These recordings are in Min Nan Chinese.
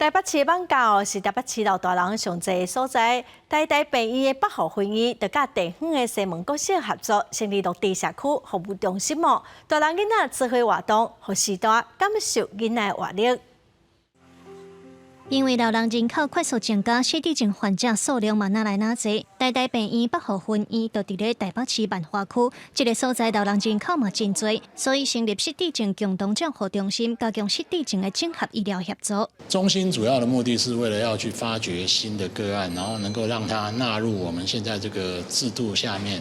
台北市艋舺是台北市老大人上濟的所在。台大病院的北湖分院就佮地方的西門國小合作，成立樂智社區服務中心哦。大人囡仔做伙活動，予序大感受囡仔的活力。因為老人人口快速增加，失智症患者數量嘛愈來愈濟。台大病院北湖分院就佇咧台北市萬華區，這个所在老人人口嘛真濟，所以成立失智症共同照護中心，加強失智症的整合醫療協助。中心主要的目的是為了要去發掘新的個案，然後能夠讓它納入我們現在這個制度下面，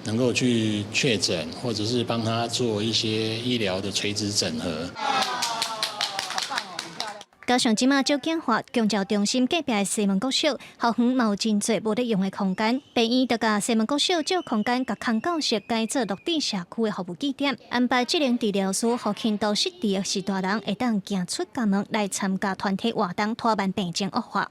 能夠去確診，或者是幫他做一些醫療的垂直整合。加上這馬少子化，長照中心隔壁的西門國小校園嘛有真濟無咧用的空間，病院就共西門國小借空間，共空教室改做樂智社區的服務據點，安排職能治療師，予輕度失智的序大人會當行出家門來參加團體活動，拖慢病情惡化。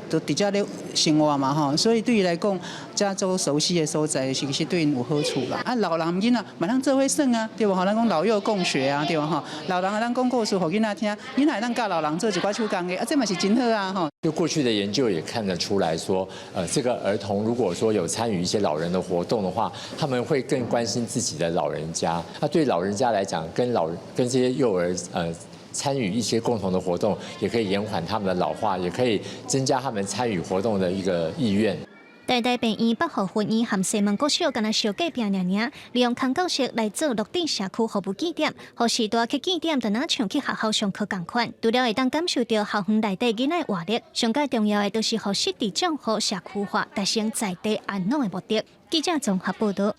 都佇遮咧生活嘛吼，所以對伊來講，遮做熟悉的所在，其實對𪜶有好處啦。啊，老人囡仔嘛通做伙耍啊，對無吼？咱講老幼共學啊，對無吼？老人會當講故事予囡仔聽，囡仔會當教老人做一寡手工藝，啊，這嘛是真好啊吼。就過去的研究也看得出來說，這個兒童如果說有參與一些老人的活動的話，他們會更關心自己的老人家。那對老人家來講，跟這些幼兒，參與一些共同的活動，也可以延緩他們的老化，也可以增加他們參與活動的一個意願。台大病院北湖分院和西門國小敢若相隔壁爾爾，利用空教室來做樂智社區服務據點，予序大去據點，就若像去學校上課仝款。除了會當感受著校園內底囡仔的活力，上蓋重要的就是予失智照護社區化，達成在地安老的目的。記者綜合報導。